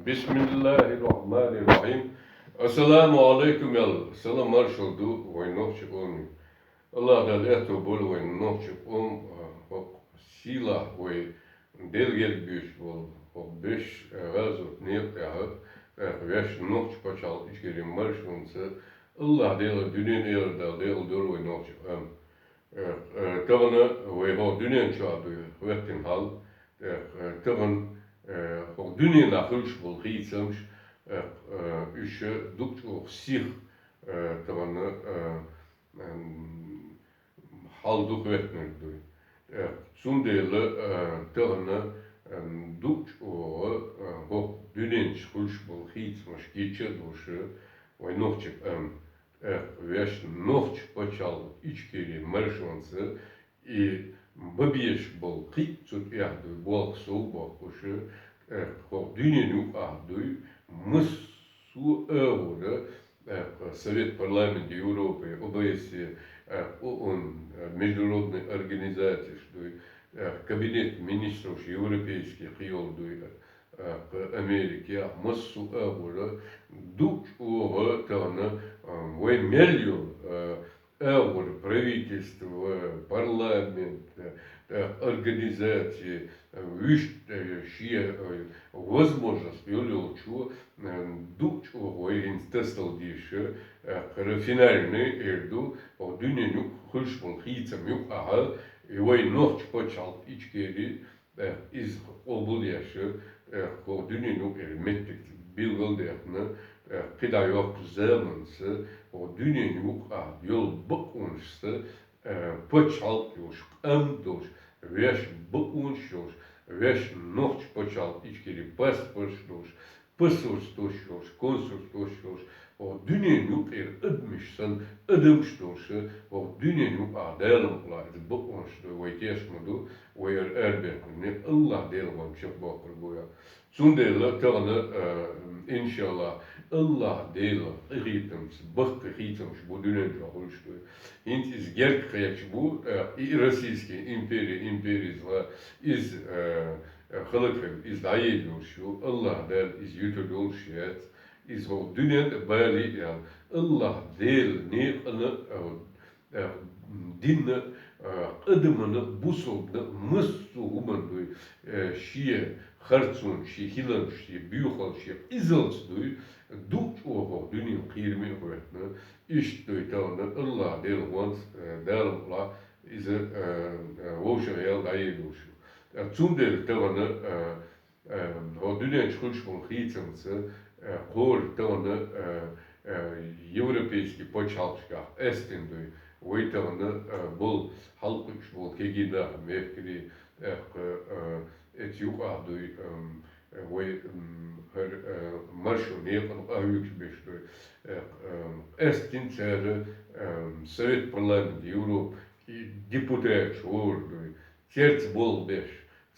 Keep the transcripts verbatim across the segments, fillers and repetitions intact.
Бисмиллахир-рахманир-рахим. Ассаламу алейкум, ял салам маршал ду вай нохча къомий. Аллах Дала аьттув бойла вай нохча къам, а, хӀокху сийлахь вай Дела герга буьйцуш болу, хӀокху беш, а, гӀазот некъа тӀехь, а, ваьш нохча пачхьалкх Ичкери маршонца Аллах Дела дуьненан элар Дала декъала дойла вай нохча къам. Э, э, тахана вай хӀокху дуьнен чохь дуй хӀоьттина хьал, э, э, тахана, э, хӀокху дуьненахь хуьлуш болу хийцамаш, э, э, уьш дукха чӀогӀа сих, э, тахана, э, м, хьал ду хӀоьттинарг дуй. Э, цундела, э, тахана, э, дукха чӀогӀа, э, хӀокху дуьнен чу хуьлуш болу хийцамаш гича а долуш, вай нохча къам. ТӀаккха ваьш нохча пачхьалкх Ичкери маршонца и бан безаш болу кхин а цу тӀехь дуй болх сов боккхуш, тӀаккха хӀокху дуьненан юкъахь дуй, массо а агӀора, тӀаккха Совет парламент Европы, О Б С Е, тӀаккха О О Н, международный организацеш дуй, тӀаккха кабинет министров европейский кхийолу дуй, тӀаккха Америкехь массо а агӀора дукха чӀогӀа тахана, а, вай мел йолу, а, агӀора правительство, парламент, а, организаци, а, вуьшта, а, шен, а, возможность йолу йолчо, а, дукха чӀогӀа вай хӀинца тасадала дезаш, а, хӀара финальный эр ду, хӀокху дуьненан юкъахь хуьлуш болу хийцам юкъахь, и вай нохча пачхьалкх Ичкери, э, иза къобал еш, э, хӀокху дуьненан юкъара меттиг билгал а дехна, э, кхидӀа йоккхачу заманца хӀокху дуьненан юкъахь йолу бакъонашца, э, пачхьалкх йолуш, къам долуш, ваьш бакъонаш йолуш, ваьш нохча пачхьалкх Ичкери паспорташ долуш, посольствош йолуш, консульствош йолуш, хӀокху дуьненан юкъара адамаш санна, адамаш долуш, хӀокху дуьненан юкъахь Дала мукъалахь иза бакъонаш ду, вай теш ма ду, вай ара арабехкина, Аллах Дела вайна чекхбоккхур бу ял. Цундела тахана, а, иншаллах, Аллах Дела къинхетамца баккхий хийцамаш бу дуьнен чохь хуьлуш ду. ХӀинца иза герга кхеташ бу, а, и Российский импери, импери зла, иза, а, хала хила, иза дӀаелла йолуш ю, Аллах Дала иза юьтур йолуш яц, иза хӀокху дуьнен а бале а ял. Аллах Дела некъана а, а, динна а, а, адамана, бусалбана, массо а хӀуманна дуй, а, шен харцонца, шен хиларца, шен буьйхалца, шен къизалца дуй, дукха чӀогӀа хӀокху дуьненан кхераме а хӀоьттина, иштта дуй тахана Аллах Дела вайца, а, Дала мукъалахь иза, а, а, вовшахъяла дӀаелла йолуш ю. Цундела тахана, а, а, хӀокху дуьнен чу хуьлуш болу хийцамца, а, кхора тахана, а, а, европейский пачхьалкхашкахь къаьстина дуй, вай тахана, а, болу хьалакхуьуш болу кегий нах, мехкарий, тӀаккха, а, эца юкъахь дуй, ам, вай, ам, хӀара, а, маршо некъана къахьоьгуш берш дуй, тӀаккха, ам, къаьстина цара, ам, Совет парламент Европы и депутаташ хӀора дуй, церца болх беш,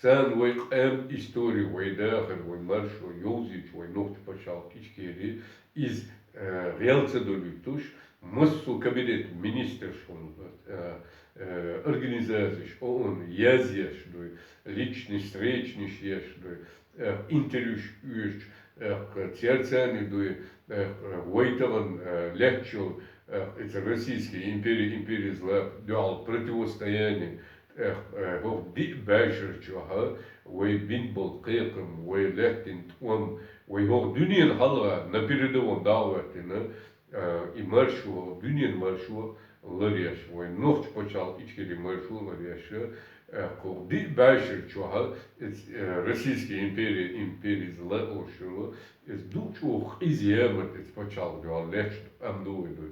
царна вай къам истори, вай дахар, вай маршо йовзийта, вай нохча пачхьалкх Ичкери, иза, э, гӀел ца долуьйтуш, массо а кабинет министраш волу, э, э, организацеш, О О Н, язъеш дуй, личный встречанаш еш дуй, э, интервьюш оьшуш, э, церцани дуй, э, вай тахана, э, лаьтташ йолу, э, эца Российский импери, импери зла дуьхьал противостояние, тӀаккха, э, хӀокху диъ бӀешар чохь вай бина болу кхайкхам, вай лаьттина тӀом, вай хӀокху дуьненан хьалха на передовом дӀа а хӀоьттина, э, и маршо, дуьненан маршо ларъеш, вай нохча пачхьалкх Ичкери маршо ларъеш, э, хӀокху диъ бӀешар чохь, эц-, э, Российский импери, импери зла олуш йолу, иза дукха чӀогӀа къиза ямарта эца пачхьалкх дуьхьал лаьтташ къам ду вай дуй.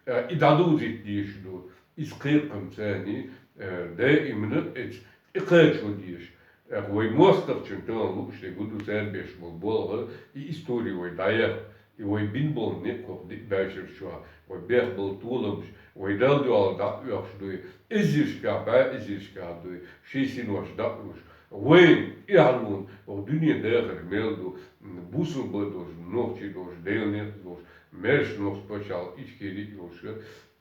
Э, и дӀадовзийта дезаш ду. Иза кхайкхам царний, э, даимана эца тӀекхачо дезаш. Э, вай мостагӀчун тахана лууш дерг хӀун ду, цара беш болу болх, и истори вай дӀаяккха, и вай бина болу некъ хӀокху диъ бӀешар чохь, вай бех болу толамаш, вай Далла дуьхьал дӀа а оьхуш дуй, эзаршкахь, бӀе эзаршкахь дуй, шайн синош дӀа а луш, вайн тӀаьхьалонан хӀокху дуьненан дахар мел ду, м, бусалба а долуш, нохчи а долуш, Делан некъ а долуш, маьрша нохча пачхьалкх Ичкери а йолуш,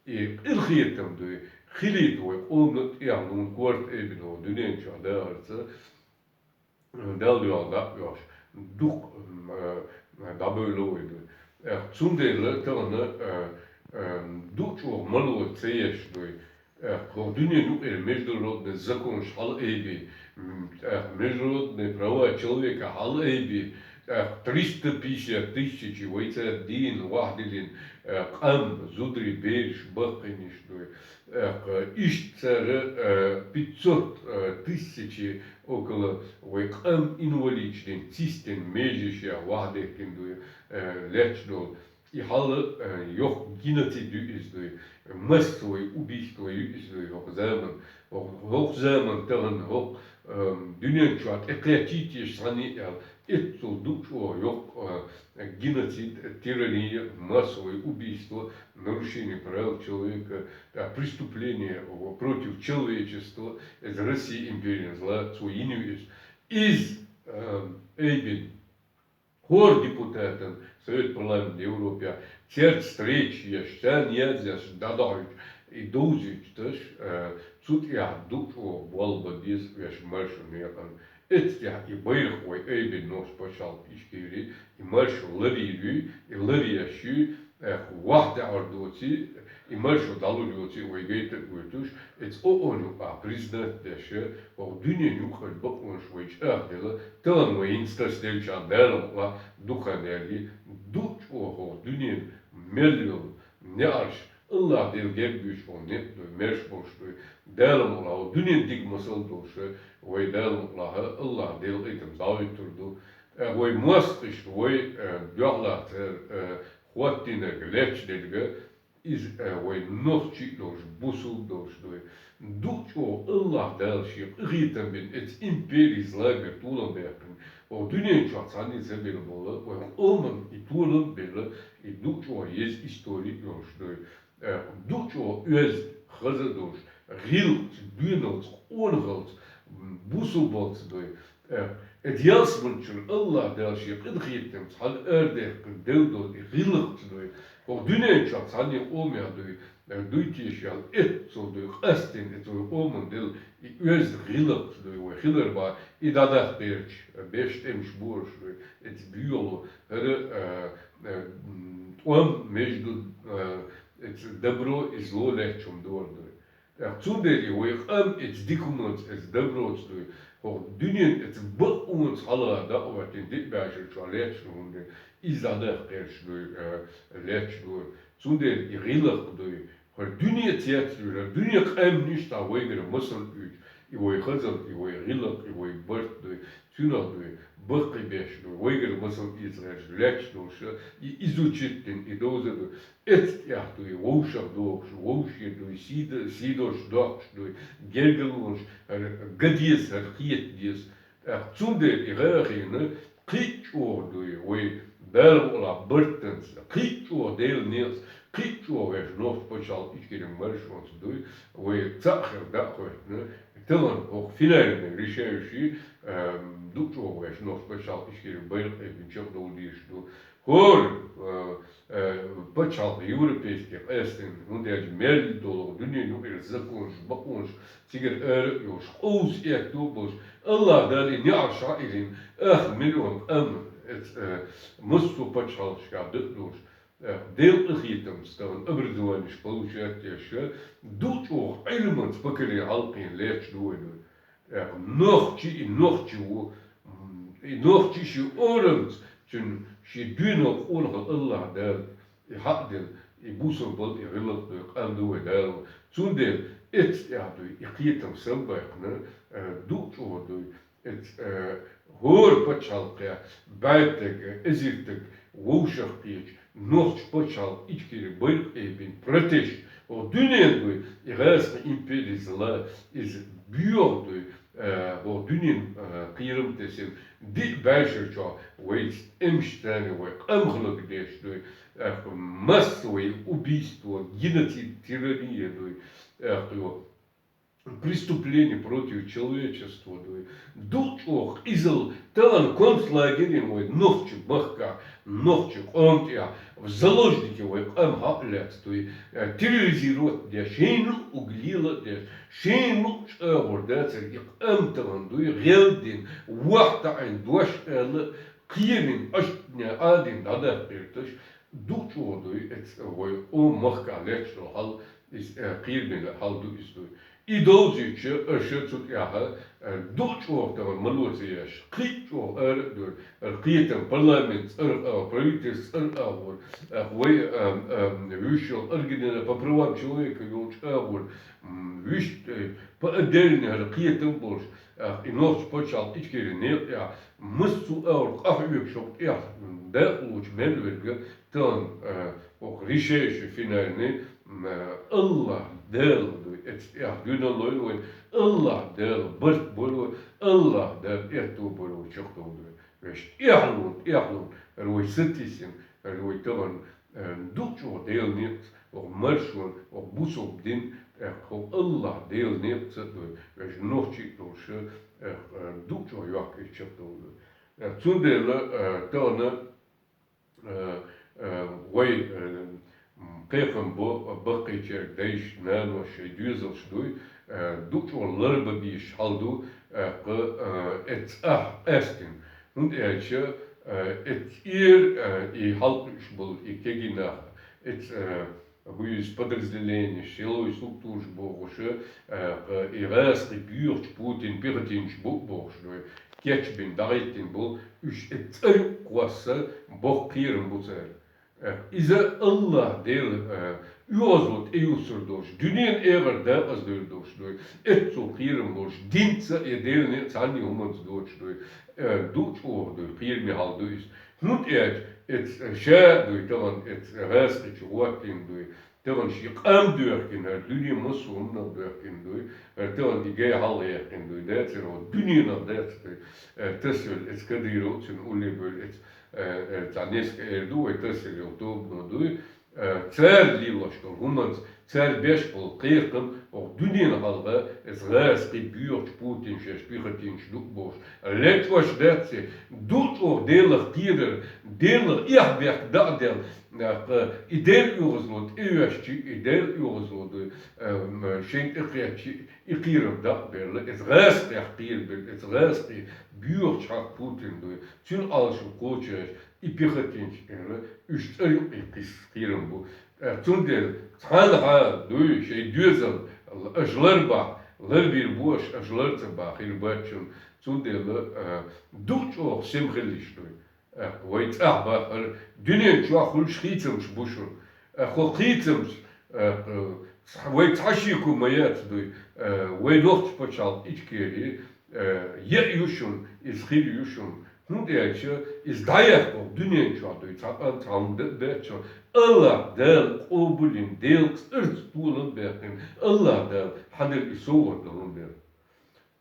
и къинхетам дуй, хилийта вай къоман а тӀехь лун корта айбина вай дуьнен чохь дахарца, Далла дуьхьал дӀа а оьхуш, дукха, м, э, дӀабевлла вай дуй. Э, цундела тахана, э, э, дуъ чӀоагӀа мало ца еш дуй. Э, хӀокху дуьненан юкъера международный законаш хьалаайбе, м, э, международные права человека хьалаайбе, э, триста пятьдесят тысяч вай цара дийна, вахдилина, э, къам, зударий, бераш, баккхийнаш дуй. Э, иштта цара, э, пятьсот, э, тысяч около вай къам инвалидаш дина, цисдина, меже еш, вахдехкина дуй, э, лаьтташ долу. И хьал, э, йоккха геноцид ю иза дуй, массовое убийство ю иза дуй хӀокху заман. ХӀокху, хӀокху заман тахана хӀокху, эм, дуьнен чохь тӀекхечийтеш цхьаьна а аьлла, эццул дуъ чӀогӀа йоккха, э, геноцид, тирания, массовое убийство, нарушение прав человека, э, преступление против человечества, иза Россия империя зла цо йина ю иза. Иза, эм, айбина. ХӀора депутатан Совет парламента Европехь церца встреча еш, царна язъеш, дӀадохьуьйтуш, и довзуьйтуш, э, цу тӀехь дуъ чӀогӀа болх бан деза вешан маршонан некъан. Эццехь и байракх вай айбина нохчийн пачхьалкх Ичкери, и маршо ларйийр ю, и ларъеш ю, э, ваьхьа тӀаьхьара доций, и маршо дӀалур йоций вай гайта а гойтуш, эцу ООН юкъахь признать деш, хӀокху дуьненан юкъара бакъонаш вай чӀагӀделла, тахана вай хӀинца тасаделчарна Дала мукъалахь дукха хан яьлла, дуъ чӀогӀа хӀокху дуьненан мел йолу неӀарш, АллахӀ Дела герга буьйцуш болу некъ дуй, маьрша болуш дуй, Дала мукъалахь хӀокху дуьненан дика масал долуш, вай Дала мукъалахь АллахӀ Дела къинхетам дӀахӀоуьйтур ду. Э, вай мостагӀаш, вай, э, дуьхьал цара, э, хӀоттийнарг, лаьтташ дерг, иза, э, вай нохчий а долуш, бусулба а долуш дуй. Дуъ чӀогӀа АллахӀ Дала шен къинхетам бина, эцу империя злагара толам баьккхина, хӀокху дуьнен чохь цхьаьнний ца бина болу, вай къоман и толам а белла, и дуъ чӀогӀа еза истори а йолуш дуй. Э, дуъ чӀогӀа оьзда, хаза а долуш, гӀиллакхца, доьналлица, къонахаллица, м, бусулбаллица дуй. Э, эцу ялсаманчуьра АллахӀ Дала шен къинхетамца хьала арадаьккхина делла долу и гӀиллакхца дуй. ХӀокху дуьнен чохь цхьаьнний къомехь дуй, э, дуй теша яьлла, эццул дуй, къастийна эцу вай къоман делла и оьзда гӀиллакхца дуй, вай хилар бахьа, и дӀадаккха гӀерташ, э, беш тӀемаш бу уьш дуй, эцу боьхало, хӀара, э, э, м, тӀом между, э, эцу добро и зло лаьтташ хӀума дора дуй. ТӀаккха цундела и вай къам эцу дика хӀуманца, эцу доброца дуй, хӀокху дуьненан эцу бакъонца хьалха дӀа а хӀоьттина, диъ бӀешар чохь лаьтташ ду хӀума дуй, иза дӀадаккха гӀерташ дуй, э, лаьтташ ду. Цундела и гӀиллакх дуй, хӀара дуьне а цецдуьйр, хӀара дуьне къаьмнаш а цхьа вайгара масал оьцуш, и вай хазалла, и вай гӀиллакх, и вай барт дуй, цуьнах дуй, баккхий беш дуй, вайгара масал эца гӀерташ лаьтташ долуш, и изучить дина, и довза дуй. Эцу тӀехь дуй, вовшах дохуш, вовшийн дуй, сий д-, сий долуш дохкуш дуй, гергарлонаш, хӀара ган деза, хӀара кхета деза. ТӀаккха цундела и гӀайгӀа хиъна, кхин а чӀогӀа дуй, вай Дала мукъалахь бартанца, кхин а чӀогӀа Делан некъаца, кхин а чӀогӀа вешан нохчийн пачхьалкх Ичкерин маршонца дуй, вай цхьаъ хилла дӀа а хӀоьттина, тахана хӀокху финальный решающий, эм, дуъ чӀогӀа вешан нохчийн пачхьалкх Ичкерин байракх айбина чекхдовла дезаш ду. ХӀора, э, э, пачхьалкх европейский къаьстина, хӀунда аьлча мел долу дуьненан юкъара законаш, бакъонаш цигара ара а йолуш, къовса аьтто а болуш, АллахӀ Дала и неӀарш схьаиллина, ах миллион къам, эц-, э, массо а пачхьалкхашкахь дан а долуш, э, Делан къинхетамца тахана образованиш получать деш, дуъ чӀогӀа Ӏилманца поколение хьалкхиъна лаьтташ ду вай дуй. ТӀаккха нохчи, и нохчи ву, м, и нохчи шен орамца, цуьнан шен доьналла, къонахалла АллахӀ Дала и хьакъ дина, и бусалба а, и гӀиллакх а дуй, къам ду вай Дала. Цундела эцу тӀехь дуй, и кхетам самабаьккхина, э, дуъ чӀогӀа дуй, эц-, э, хӀора пачхьалкхехь бӀе стаг, эзар стаг вовшах кхеташ, нохчийн пачхьалкх Ичкери байракх айбина протеж, хӀокху дуьненан дуй, и гӀазкхийн импери зла, иза боьха дуй, э, хӀокху дуьненан, э, кхерам тесина, диъ бӀешар чохь вайца тӀемаш царна, вай къам хӀаллакдеш дуй, э, массовое убийство, геноцид, тирания дуй, э, йо. Преступление против человечества дуй. Дуъ чӀогӀа къизалла, тахана концлагерийн вай нохчийн махкахь, нохчийн къоман тӀехь, в заложники вай къам хьа а лаьцна дуй, э, терроризировать а деш, шайна а угла лела а деш, шайна а чӀагӀор дацара и къам тахана дуй, гӀелдина, вахь таӀийна, дош а аьлла, кхерин аштне Ӏадин дӀадаккха гӀерташ, дукха чӀоагӀа дуй, эц вай о махка леччо хьал, из, э, кхербина хьал ду из дуй. И довзича, аша цу тӀехьа, э, дукха чӀоагӀа тама малоца еш, кхий чӀоагӀа ара дуй, э, кхетам парламент цӀаргӀа, правительство цӀаргӀа гӀур, э, вай, э, э, вишел организа по правам человека йолча агӀур, м, виш, э, по отдельно хӀара кхетам болш, э, и нохч пачал ичкери некъ я, Мус цу агӀор къахьоьгу шух тӀехь дакъа лучу мел верга тан, э, ох, решающий финальный, м, э, Аллах Дела дуй, эц тӀехь дуьйна лойла вай, Аллах Дела барт бойла вай, Аллах Дела этту бойла вай чекхдовла дуй. Веш тӀехьлун, тӀехьлун, хӀара вай сатийсина, хӀара вай тагӀан, э, дукха чӀоагӀа Дела некъаца, ох, маршон, ох, бусалба дин, э, хӀо Аллах Дела некъаца дуй, веш нохчий долуша, э, э, дукха чӀоагӀа йоккхуьйту чекхдовла дуй. Э, цундела, э, тахана, э, э, вай, э, м, кхайкхам бо баккхийчерг дайш, нанош шайн доьзалш дуй, э, дукха чӀоагӀа ларба бийш хьал ду, э, кхы, э, эц ахь къаьстина. ХӀунда аьлча, э, эц эр, э, и хьалкхуьуш болу и кегий нах, эц, э, ХӀуьйсу подразделенеш, силовой структураш бохуша, э, кха, и гӀазкхи боьхачу Путин пехотинцаш бу бохуш дуй, кечбина дӀахӀиттина бу, уьш и цӀа юккъахьосса боккха кхерам бу цара. Э, иза Аллах Дела, э, оьгӀазло тӀеюссур долуш, дуьненан эгӀар дакъаза дойр долуш дуй, эццул кхерам болуш, динца а, я Делан а цхьанна хӀуманца доцуш дуй, э, ду чӀогӀа дуй, кхераме хьал ду иза. ХӀунда аьлча эц ша дуй, тахана эц гӀазкхичу гӀоттийна дуй, тахана шен къам доьхкина, хӀара дуьне массо а хӀуманах доьхкина дуй, хӀара тахана и гай хьалха яьккхина дуй, дацара, вот дуьненах дац дуй, э, тасвелла эц Кадыров, цуьнан улле бевлла эц, э, э, цхьа несколько эр ду вай тасвелла йолу тобано дуй, э, цара лелош долу хӀуманца, цара беш болу кхайкхам, оха дуьненан хьалха эц гӀазкхи боьхачу Путин шаьш пехотинцаш ду бохуш, лечкъош дац те, ду чӀогӀа Делах кхерар, Делах эхь бехк дӀа а делла, Нах, э, и Дела оьгӀазло тӀеоьшчи, и Дела оьгӀазло дуй, э, м, шайна тӀекхеччи, и кхерам дакъа берла, эца гӀазкхех кхерабелла, эца гӀазкхи боьхачу хьакха Путин дуй, цуьнан Ӏалашо кхочуш, и пехотинцаш эр, уьш цӀа юккъе кхисса кхерам бу. Э, цундела цхьанхьа дуй, шайн доьзал, аша ларбахь, ларбийр бу аша, аша лар ца бахь, хир бац шуна. Цундела, э, ду чӀогӀа сема хила йиш дуй. Э, вай цӀахь бахара дуьнен чохь хуьлуш хийцамаш бу шуна. Э, хӀо хийцамаш, э, э, вай цхьа шеко ма яц дуй, э, вай нохча пачхьалкх Ичкери, э, яа ю шуна, иза хир ю шуна. ХӀунда аьлча иза дӀаяккха дуьнен чохь дуй, цхьа къам цхьа хӀума дан а баьчча, Аллах Дала къобалйина, Делан цӀарца толам а баьккхина, Аллах Дала хьан дерг и совгӀат долун дела.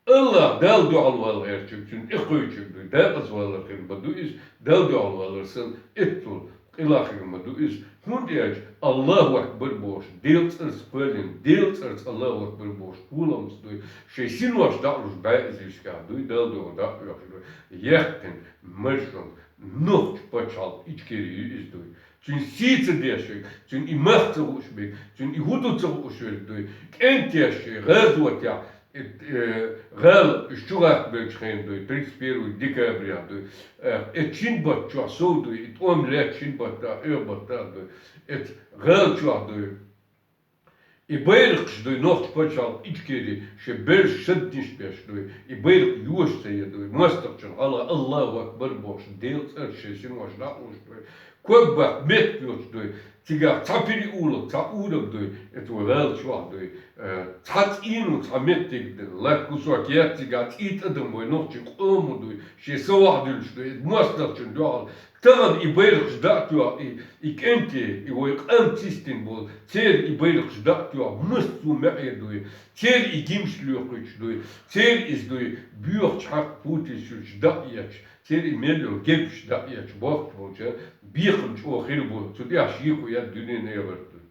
Аллах Далла дуьхьал валла гӀертачуьнга, цуьнан тӀекхуьучуьнга дуй, декъаза валар хир ма ду иза, Далла дуьхьал валар санна, эццул къилахир ма ду иза. ХӀунда аьлча Аллаху акбар бохуш, Делан цӀарца кхоьллина, Делан цӀарца Аллаху акбар бохуш, толамца дуй, шайн синош дӀа а луш, бӀе эзаршкахь дуй, Далла дуьхьа дӀа а оьхуш дуй, яьккхина, маршонна, нохча пачхьалкх Ичкери ю иза дуй. Цуьнан сий ца деш верг, цуьнан и мах ца хууш верг, цуьнан и хӀун ду ца хууш верг дуй. КӀентеша гӀазотехь, э, э, гӀала уьш чу гӀатта беллачу хенахь дуй, тридцать первого декабря дуй. Э, эцу шина батта чохь сов дуй, и тӀом лаьцна шина батта, оьгӀа батта дуй. Эцу гӀала чохь дуй. И байракхаш дуй, нохча пачхьалкх Ичкери, шен берш шаддиш беш дуй, и байракх йоша ца ян дуй, мостагӀчун хьалха Аллаху акбар бохуш, Делан цӀарца шайн синош дӀа а луш дуй, ког баккха меттиг йоцуш дуй, цигахь цхьа переулок, цхьа урам дуй, эцу вай гӀала чохь дуй, э, цхьа цӀийно, цхьа меттиг дан, латта кусок яц цигахь, цӀийта адам вай нохчийн къомо дуй, шен совахь дуьллуш дуй, эцу мостагӀчун дуьхьал Тахана и байракхаш дӀа а тоьхна, и, и кӀентий, и вай къам цистина болу, церан и байракхаш дӀа а тоьхна, массо а маьӀӀе дуй, церан и гимнаш лоькхуьйтуш дуй, церан иза дуй, боьхачу хьакха Путин шуьрчу дӀа а етташ, церан и мел йолу гергаш дӀа а етташ, бохкуш болчара бекхам чӀогӀа хир бу, цу тӀехь шеко яц дуьненан эгӀарт дуй.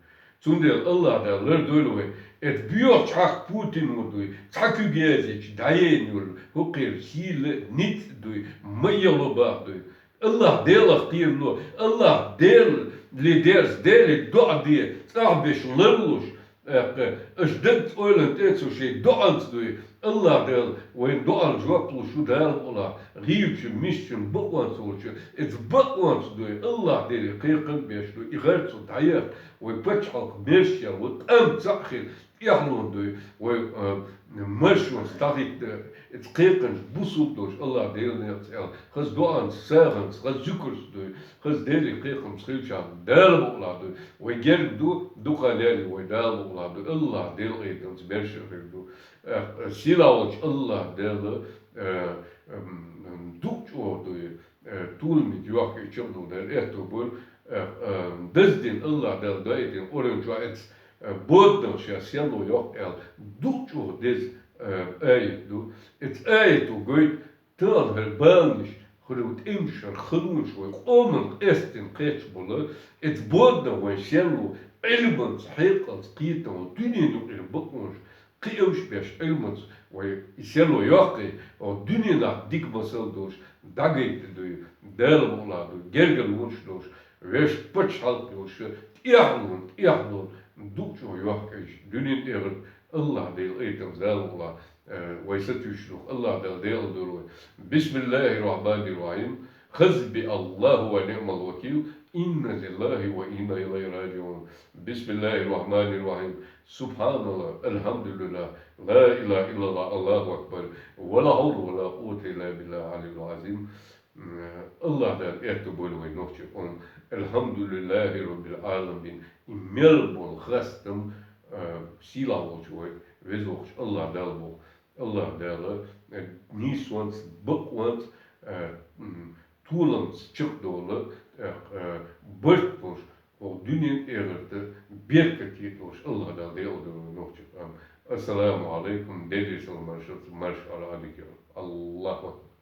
Цундела Аллах Дала лардойла вай, эцу боьхачу хьакха Путин ву дуй, цхьа куьг язйича дӀаена йолу, хӀокхеран сийла ницкъ дуй, ма эгӀало бах дуй. Аллах Делах кхерало, Аллах Деле дерза, Деле доӀа де, цӀахь беш ларлуш, ТӀаккха аша дагца ойланна тӀе а ца шоай доӀанца дуй, АллахӀ Дала вайна доӀанна жоп луш ву Дала мукъалахь, гӀийлачун, мисачун, бакъонца волчун, эца бакъонца дуй, АллахӀ Деле кхайкхам беш дуй, и харцо дӀаяккха, вай паччахьалкхе марша яла, вай къам цхьаъ хила, тӀехьалонна дуй, вай, а, маршонца дӀахӀитта, эца кхайкхамаш бусалба долаш АллахӀ Дела некъаца аьла, хаза доӀанца, сагӀанца, хаза зуькарца дуй, хаза Деле кхайкхамца хилчарна Дала мукъалахь дуй, вай герга ду, дукха лерий вай Дала мукъалахь дуй, АллахӀ Дела къайтамца марша а хир ду. Э, сийлахь волча АллахӀ Дала, э, м, дукха чӀоагӀа дуй, э, толамиг йохкий чакхдола Дала аьттув бойла, э, э, деза дин АллахӀ Дала дӀаайдина Къуръан чу эца, э, боданах шоай серло йоккха аьла, дукха чӀоагӀа деза, э, аят ду. Эца аято гойту, тӀехьа хӀара баланаш, хӀара тӀемаш, хӀара халонаш вай къаман къестина кхеташ бола, эца боданах вайна серло, Ӏилманца, хьекъалца, кхетам, дуьнен юкъера бакъонаш, кхиамаш беш Ӏилманца вай и серло йоккхий, хӀа дуьненахь дика масал долаш дӀагайта дуй, Дала мукъалахь дуй, гергарча вонаш долаш, вешта паччахьалкхе йолаш, тӀехьалонна, тӀехьалонна, дукха чӀоагӀа йоккхий, дуьнен, эхарт АллахӀ Дела къайтамца Дала мукъалахь, э, вай сатуьйсуш духьа АллахӀ Дала декъала дойла вай. بسم الله الرحمن الرحيم. حسبي الله ونعم الوكيل. إنا لله وإنا إليه راجعون. بسم الله الرحمن الرحيم. سبحان الله، الحمد لله، لا إله إلا الله، الله أكبر، ولا حول ولا قوة إلا بالله العلي العظيم. М, АллахӀ Дала аьттув бойла вай нохчий къам. الحمد لله رب العالمين. И мел бола хастам, э, сийлахь волча вай Веза-Воккхача АллахӀ Дала боху. АллахӀ Дала, э, нийсонца, бакъонца, э, м, толамца чакхдовла, э, э, барт болаш, хӀокху дуьнен, эхартан беркате долаш АллахӀ Дала декъала дойла вай нохчий къам. Ассаламу Ӏалайкум, Делера салам-маршалла, марша Ӏалайкум. АллахӀу акбар.